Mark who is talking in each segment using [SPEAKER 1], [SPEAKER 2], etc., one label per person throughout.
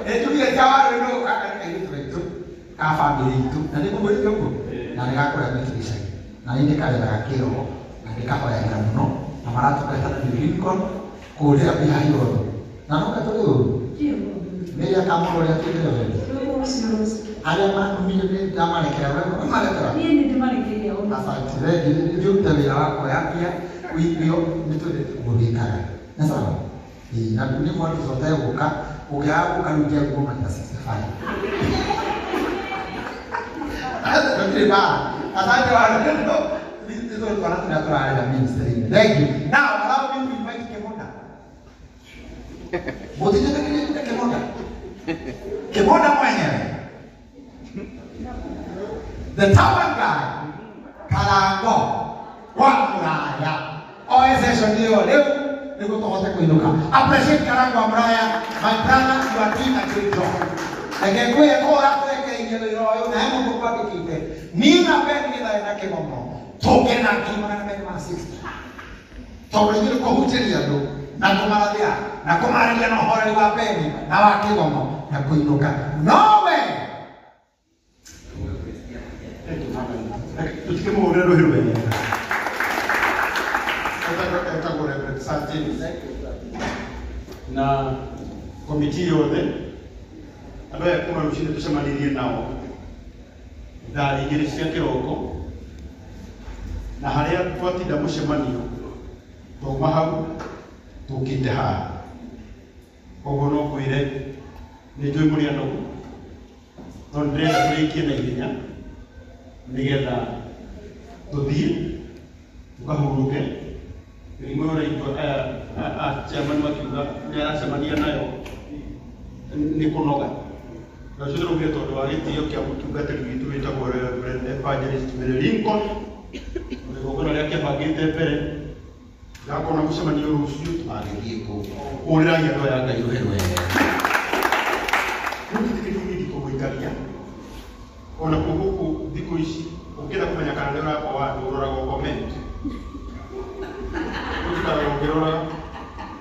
[SPEAKER 1] Nĩ njugire cia warũ no gaka nĩ kairĩtu gaitũ ka bamĩrĩ itũ na nĩ ngũmwĩrire ũguo na nĩ gakũrĩa gwitũ gĩcagi na nĩ kareraga kĩroho na nĩ kahoyagĩra mũno na maratungata na Lincoln kũrĩa Bihahirodo na no gatũrĩ ũru nĩ akamũra ũrĩa tuĩkire wendo arĩa manumire nĩ ndamarekera we marekera.
[SPEAKER 2] Niĩ nĩ ndĩmarekeire o.
[SPEAKER 1] Asante. Thengiũ nĩ ũrute wĩra wa kuoya mbia wĩirio nĩ twendete ũguo wĩkaga na sawa. Ĩĩ, na nĩ mwana tũcote gũka ũngĩaga gũka rĩu ngĩaguo maita 65 tũtirĩ mbara. Asante warendo nĩ twana tũrĩa tũrarera ministry-inĩ. Thank you. Now allow me to invite Kimonda. Mũtijĩtĩkĩrĩte Kimonda. Kimonda mwenyewe, the town guy, Karango wa Muraya, oe session ĩyo rĩu nĩguo tũhote kũinũka. Appreciate Karango wa Muraya. My brother, you are doing a great job. Reke ngwĩre kũu ũratũrekereirie wĩra ũyũ na he mũndũ kwandĩkĩte niĩ na Ben Gĩthaĩ na Kĩgomo tũke na 260,000 tondũ ithuĩ nĩ kũhunjĩria andũ na kũmarathĩra na kũmarĩria na ũhoreri wa Beni na wa Kĩgomo na kũinũka nowe.
[SPEAKER 3] Tutikĩmũhũrĩre rũhĩ rwega. Etagwo Reverend Sir James na komiti yothe andũ aya kuma rũcinĩ tũcemanirie nao thaa 2 cia kĩroko na harĩa twatinda mũcemanio twauma hau tũkĩte haha koguo no ngwĩre nĩ njũĩ mũrĩ anogu no nĩndĩrenda tũrĩkie na ihenya nĩgetha tũthiĩ tũkahurũke mĩrimũ ĩyo ũraigua aya a chairman makiuga nĩ aracemania nayo nĩ kũnoga na ũcio ndĩraugire tondũ wa gĩtĩo kĩa mũtungatĩri witũ wĩtagwo Reverend Evangelist Mary Lincoln igongona rĩake abangĩte mbere ndakona mũcemanio rũciũ tũgagĩthiĩ kũu hũrĩrai andũ aya Ngai rũhĩ rwega rĩu tũtikĩrĩ niĩ ndikũmũikaria ona kuo gũkũ thikũ ici ũngĩenda kũmenya kana nĩ ũrakwa andũ ũroraga comment ũtikaraga ũkĩroraga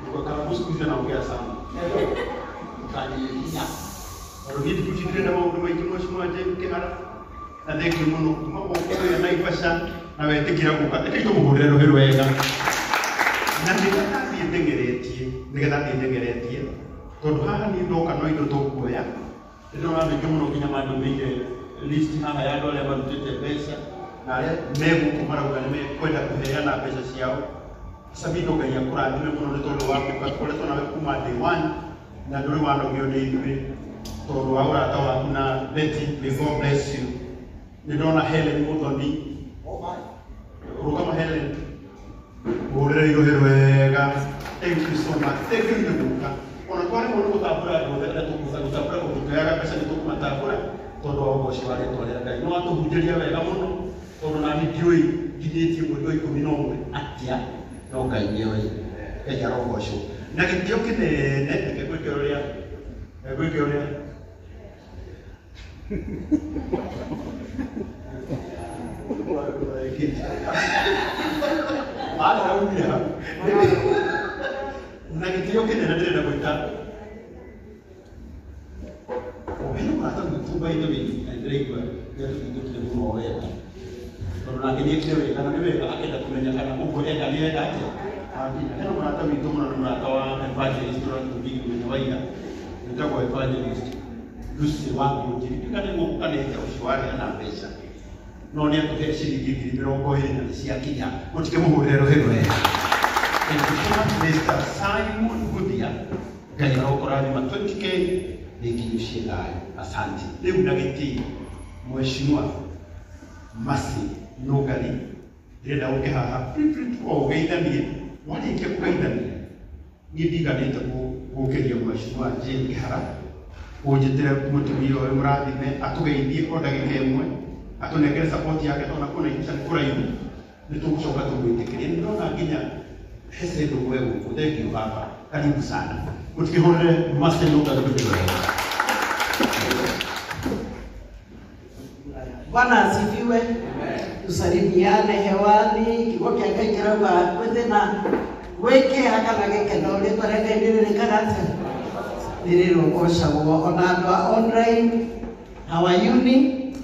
[SPEAKER 3] ũgakara siku hizi anaongea sana ũkanyihinya tondũ niĩ thikũ ici ndĩrenda maũndũ maingĩ mheshimiwa James Kĩhara na thengiũ mũno kuma gũkũ Naivasha na wetĩkĩra gũka rekei tũmũhũrĩre rũhĩ rwega na nĩgetha thiĩ ndengeretie nĩgetha thiĩ ndengeretie tondũ haha niĩ ndoka no indo tũkuoya ndĩrona andũ aingĩ mũno nginya mandũmĩire list haha ya andũ arĩa marutĩte mbeca na arĩa megũkũ marauga nĩ mekwenda kũheana mbeca ciao. Sabino Ngai akũrathime mũno nĩ tondũ wa gũka tũkoretwo nawe kuma day one na ndũrĩ wanogio nĩ ithuĩ tondũ wa ũrata waku na Betty. May God bless you. Nĩ ndona Helen Muthoni rũgama Helen hũrĩre irũhĩ rwega. Thank you so much. Thank you nĩ gũka ona twaremwo nĩ gũtambũra andũ othe arĩa tũkũhota gũtambũra kũndũ tũheaga mbeca nĩ tũkũmatambũra tondũ wa ũgoci wa rĩtwa rĩa Ngai nĩ watũhunjĩria wega mũno tondũ nani ndiũĩ nginyĩtie mweri wa 11 atĩa no Ngai nĩoĩ. Ngai arogocwo na gĩtĩo kĩnene reke ngwĩke ũrĩa ngwĩke ũrĩa araumire hau na gĩtĩo kĩnene ndĩrenda gwĩta hena mũrata witũ by the way na ndĩraigua nĩatũhingũkire mũno wega tondũ nake nĩekire wega na nĩ wega akenda kũmenya kana ũguo enda nĩ enda atĩa hena mũrata witũ mũno nĩ mũrata wa evangelist ũrĩa tũthire mũthenya wa ira wĩtagwo Evangelist Lucy wa Ngũnjiri ndikane gũkũ kana ĩte ũcio waheana mbeca no nĩ atũhe ciringi 20,000 na nĩ ciakinya mũtikĩmũhũrĩre rũhĩ rwega. Thank you so much, Mr. Simon Guthia. Ngai arokũrathima 20K nĩ nginyu ciĩ thayũ. Asante. Rĩu na gĩtĩo Mheshimiwa Mercy Nũngari ndĩrenda ũke haha briefly tu o ũgeithanie warĩkia kũgeithania niĩ ndiganĩte gũkĩria Mheshimiwa Jane Kĩhara ũnjĩtĩre mũtumia ũyũ mũrathime atũgeithie o ndagĩka ĩmwe atũnengere support yake tondũ na kũu Naivasha nĩ kũraihu nĩ tũgũcoka tũmwĩtĩkĩrie nĩ ndĩrona nginya Hese ndũgwe gũkũ thank you baba karibu sana mũtikĩhũrĩre Mercy Nũngari rũhĩ rwega.
[SPEAKER 4] Bwana asifiwe. Tusalimiane hewani kiugo kĩa Ngai kĩrauga gwĩ thĩna gwĩ kĩeha kana gĩkeno rĩtwa rĩa Ngai nĩrĩrĩkaga atĩa Nĩrĩrogocagwo ona andũ a online, how are you ni?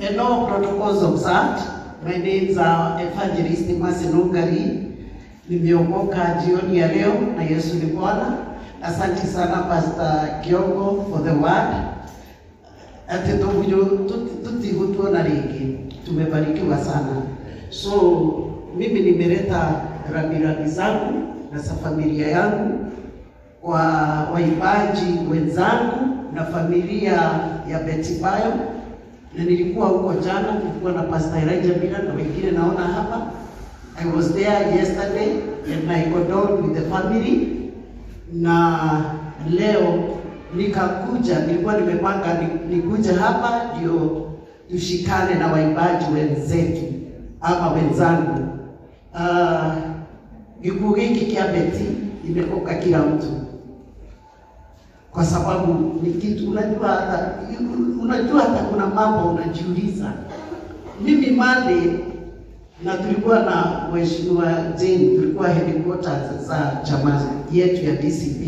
[SPEAKER 4] And all protocols observed. My name's Evangelist Mercy Nungari. Nimeokoka jioni ya leo na Yesu ni Bwana. Asante sana Pastor Kiongo for the word. Ati tutigutuona ringi. Tumebarikiwa sana. So mimi nimeleta rambirambi zangu na za familia yangu kwa waimbaji wenzangu na familia ya Betty Bayo. Na nilikuwa huko jana, nilikuwa na Pastor Elijah Bila na wengine naona hapa. I was there yesterday and I condoled with the family. Na leo nikakuja, nilikuwa nimepanga nikuja hapa ndio tushikane na waimbaji wenzetu ama wenzangu. Gikuo giki kia Betty imekoka kila mtu, kwa sababu ni kitu unajua hata kuna mambo unajiuliza. Mimi Monday na tulikuwa na Mheshimiwa Jane, tulikuwa headquarters za chama yetu ya DCP.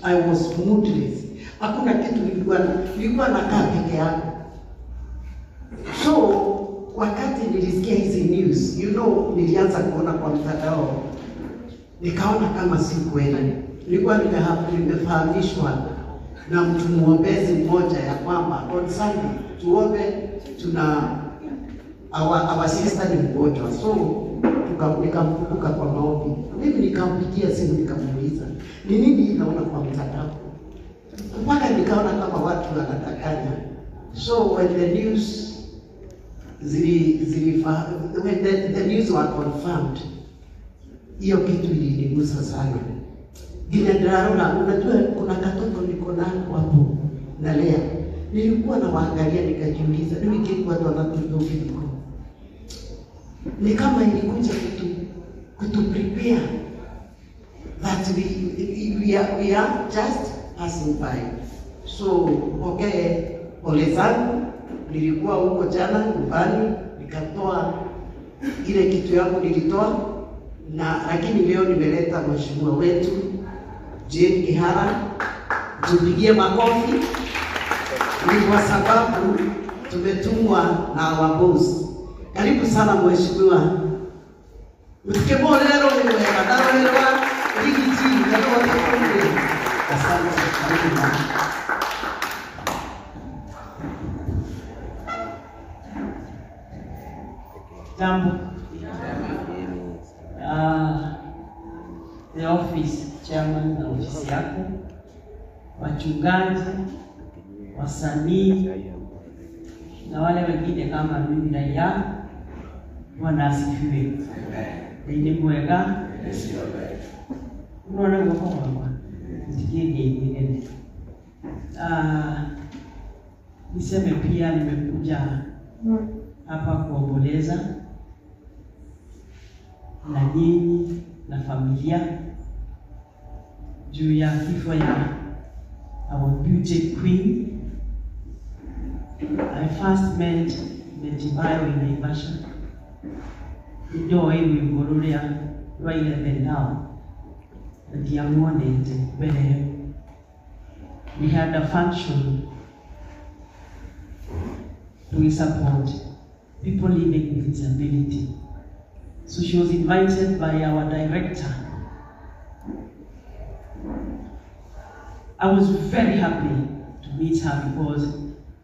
[SPEAKER 4] I was moodless. Hakuna kitu nilikuwa nakaa peke yangu. So wakati nilisikia hizi news, you know, nilianza kuona kwa mtandao, nikaona kama si kweli. Nilikuwa nimefahamishwa na mtu muombezi mmoja ya kwamba on Sunday tuombe, tuna our sister ni mgonjwa. So nikamkumbuka kwa maombi. Mimi nikampigia simu nikamuuliza ni nini naona kwa mtandao, mpaka nikaona kama watu wanadanganya. So when the news when the news were confirmed, hiyo kitu ilinigusa sana. Ginya ndirarora, unajua kuna katoto niko nako hapo nalea. Nilikuwa nawaangalia nikajiuliza, ni wiki watu wanatudogo. Ni kama ilikuja kutu prepare that we are just passing by. So okay, pole zangu. Nilikuwa huko jana nyumbani nikatoa ile kitu yangu nilitoa, na lakini leo nimeleta mheshimiwa wetu Jane Kihara, tupigie makofi. Ni kwa sababu tumetumwa na our boss. Karibu sana mheshimiwa. Mtukemolero ni wema, darolero rigiji na wote. Asante, karibu.
[SPEAKER 2] Jambo. The office chairman na ofisi yako, wachungaji, wasanii na wale wengine kama mimi raia, Bwana asifiwe. Ni mwega. Unaona ngoko wakwa. Ndiye. Niseme pia nimekuja hapa kuomboleza na nyinyi na familia juu ya kifo ya our beauty queen. I first met Betty Bayo in Naivasha. Ndoe wimbo rũrĩa rwa 11 hour ndiamuonete mbere ĩyo. We had a function to support people living with disability. So she was invited by our director. I was very happy to meet her because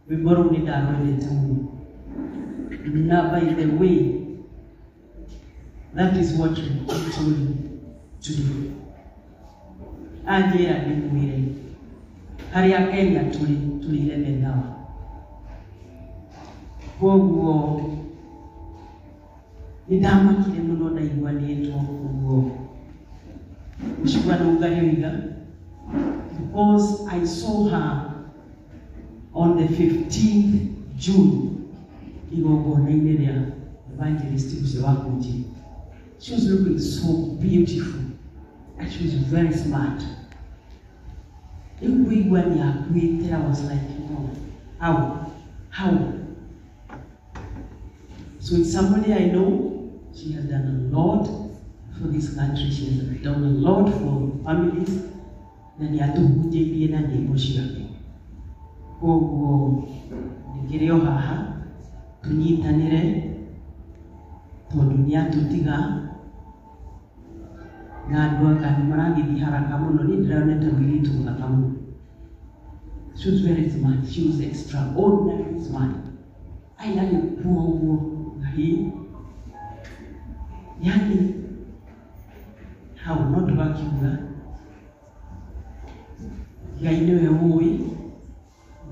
[SPEAKER 2] we borrowed it. Now, by the way, that is what we told to do. Anjira nimwire haria Kenya tuli 11 hour. Koguo nindamakire muno ndaigua niĩtwo ũguo Mheshimiwa Nungari oiga, because I saw her on the 15th June igongona-inĩ rĩa evangelist ũcio wa Kunji. She was looking so beautiful and she was very smart. Rĩu kũigua nĩakuĩte, I was like, no, how? So it's somebody I know. She has done a lot for this country. She has done a lot for families. Na nĩatũhunjĩirie na nyĩmbo ciake. Koguo ndikĩrĩ o haha tũnyitanĩre tondũ nĩ atũtiga na andũ aka nĩ maragĩthiĩ haraka mũno. Niĩ ndĩronete mũirĩtu mũthaka mũno. She was very smart. She was extraordinarily smart. Aina gĩkuo ũguo Ngai, yani hau no tũgakiuga Ngai nĩwe ũĩ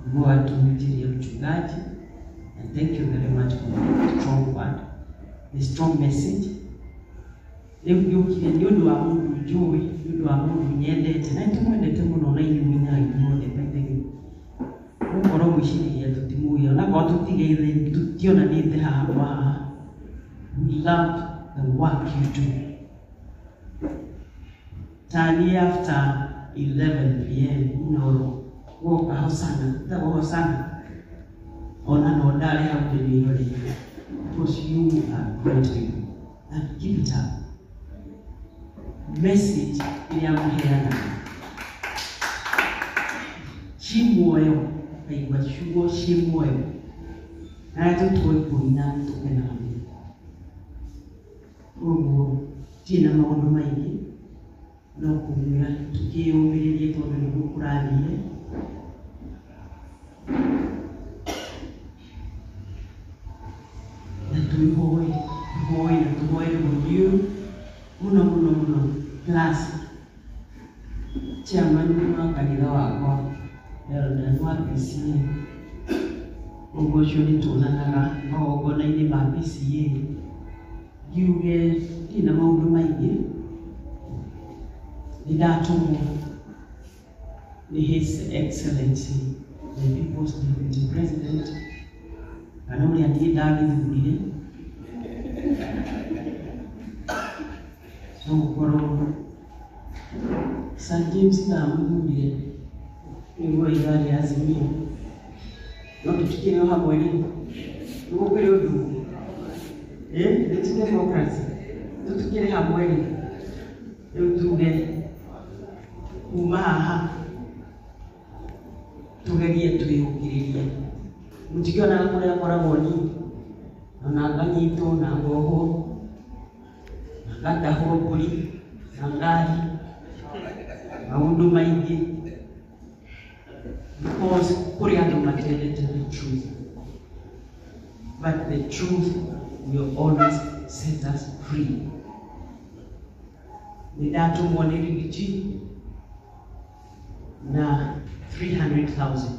[SPEAKER 2] nĩguo atũhunjĩrie mchungaji. And thank you very much for the strong word, the strong message. Rĩu ngĩũkire nĩ ũndũ wa mũndũ njũĩ, nĩ ũndũ wa mũndũ nyendete, na nĩtũmwendete mũno na inyuĩ mũinaga inyuothe by the way. Mũkorwo mwĩciragia tũtimũĩ, onakorwo tũtionanĩte haha kwa haha. We love the work you do. Tani after 11 p.m. Inooro woka hosana, ĩtagwo hosana. Ona no ndarĩ hau ndĩmĩroreire. Because you are great people. And keep it up. Message ĩrĩa mũheanaga ci muoyo, ũkaigua ciugo ci muoyo, na arĩa tũtoĩ kũina tũkenaga mũno. Koguo ndirĩ na maũndũ maingĩ no kũmwĩra tũkĩyũmĩrĩrie tondũ nĩguo kũrathire. Na twĩhoe, tũhoe na tũhoere mũthiũ mũno mũno mũno. Plus chairman wa kanitha wakwa Elder wa PCA, ũguo ũcio nĩ tuonanaga magongona-inĩ ma PCA. Ngiuge ndirĩ na maũndũ maingĩ, nĩ ndatũmwo nĩ His Excellency the People's Deputy President, kana ũrĩa niĩ ndagĩthurire, no gũkorwo Sir James ndamũthurire nĩguo iga rĩa Azimio, no tũtikĩrĩ o hamwe rĩ, nĩguo kũrĩ ũndũ nĩ ti democracy, tũtikĩrĩ hamwe rĩ, rĩu tuge kuma haha tũgerie twĩyũkĩrĩrie. Mũtikĩonaga kũrĩa ngoragwo niĩ, ona nganyitwo na ngohwo na ngatahwo mbũri na ngari, maũndũ maingĩ, because kũrĩ andũ matendete the truth, but the truth will always set us free. Nĩ ndatũmwo nĩ Rigiji na 300,000.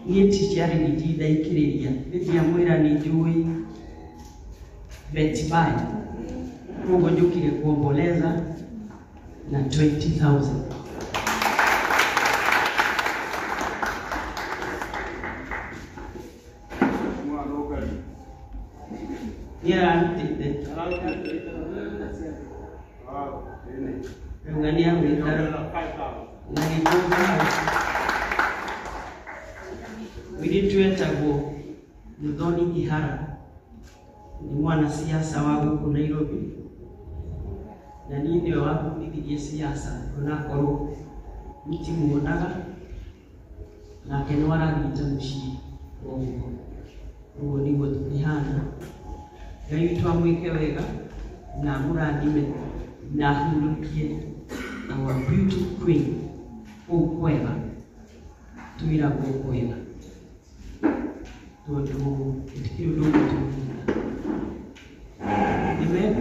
[SPEAKER 2] Niĩ ti ciarĩ Rigiji ndaikĩrĩria, nĩ ndiamwĩra nĩ njũĩ Betty Bayo, koguo njũkire kuomboleza na 20,000. Nĩ ararutĩte rĩu nĩ agwĩta na gĩkũnjo hau. Mũirĩtu etagwo Muthoni Kihara, nĩ mwanasiasa wa gũkũ Nairobi, na niĩ nĩwe wabundithirie siasa, onakorwo mũtimuonaga, nake nĩ arathiĩte mũciĩ ũguo. Ũguo nĩguo tũkĩhana. Ngai witũ amwĩke wega na amũrathime na ahurũkie our beautiful queen kũu kwega, twĩragwo kwega tondũ gũtikĩrĩ ũndũ ũngĩ tũngiuga. Amen.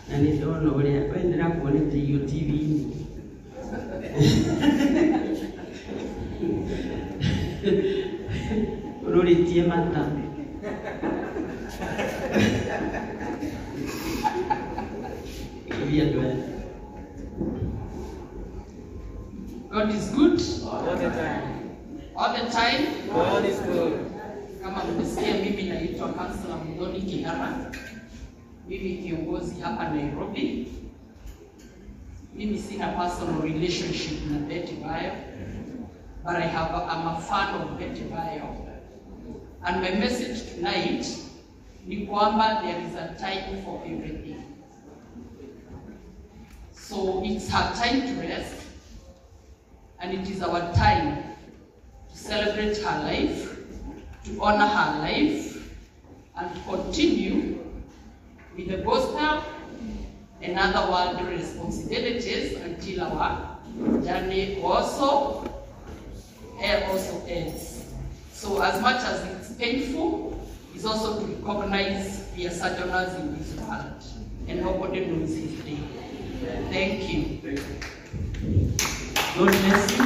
[SPEAKER 2] Na nĩ ndona ũrĩa we ndĩrakuonete irio TV-inĩ. Ũrorĩtie mata. Geithia andũ aya.
[SPEAKER 5] God is good
[SPEAKER 6] All the time.
[SPEAKER 5] all the time.
[SPEAKER 6] God is good.
[SPEAKER 5] Kama mmesikia, mimi naitwa Councillor Muthoni Kihara. Mimi kiongozi hapa Nairobi Mimi sina personal relationship na Betty Bayo, but I'm a fan of Betty Bayo. And my message tonight ni kwamba there is a time for everything. So it's her time to rest, and it is our time to celebrate her life, to honor her life, and to continue with the gospel and other worldly responsibilities until our journey also ends. So as much as it's painful, it's also to recognize we are sojourners in this world, and nobody knows his day. Thank you.
[SPEAKER 3] Thank you.
[SPEAKER 2] God bless you.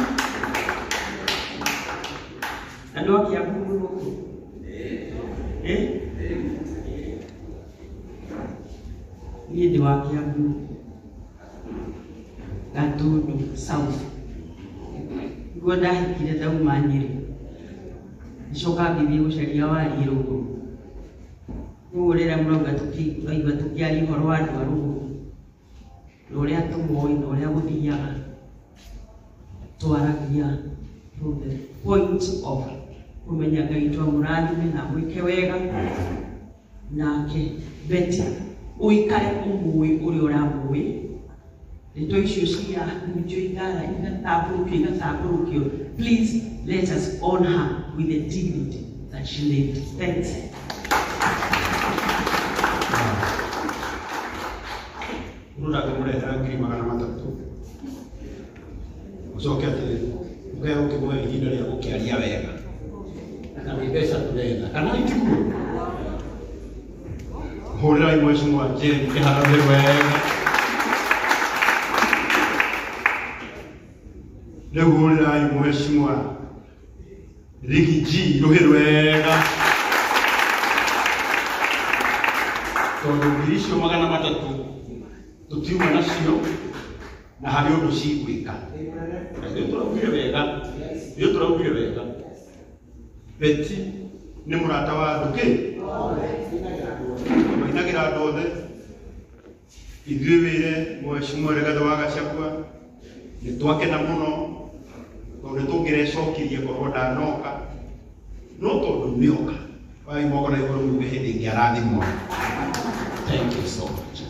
[SPEAKER 2] Andũ a Kiambu mwĩ gũkũ? Eh? Niĩ ndĩ wa Kiambu, Gatundu South. Niguo ndahikire ndauma Nyĩrĩ, ngĩcoka ngĩthiĩ gũcaria wariĩ rũgũrũ. Koguo rĩrĩa mũrauga tũraigua tũkĩaria ũhoro wa andũ a rũgũrũ na ũrĩa tũmoĩ na ũrĩa gũthiaga, twaragia from the point of kũmenya Ngai twamũrathime na amwĩke wega, nake Betty ũikare ũmũĩ ũrĩa ũramũĩ. Ndeto icio cirahunjio igatambũrũkio igatambũrũkio. Please let us honor her with the dignity that she lived. Thanks.
[SPEAKER 3] Mũndũ ndangĩmũrehera 300,000 ũcoke atĩ ũkaya ũkĩmũhe ihinda rĩa gũkĩaria wega na kana mbeca tũretha kana itiguo. Hũrĩrai Mheshimiwa Jane Kĩhara wega. Rĩu hũrĩrai Mheshimiwa Riggy G rũhĩ rwega tondũ 300,000 tũtiuma nacio na harĩ ũndũ cigwĩka. Ithuĩ tũraugire wega, ithuĩ tũraugire wega. Betty nĩ mũrata wa andũ kĩ? Mainagĩra andũ othe. Ithuĩ wĩre Mheshimiwa Rigathĩ wa Gachagua nĩ twakena mũno tondũ nĩ tũngĩrecokirie korwo ndanoka, no tondũ nĩoka wai moko na igũrũ muge hĩndĩ ĩngĩ arathimwo. Thank you so much.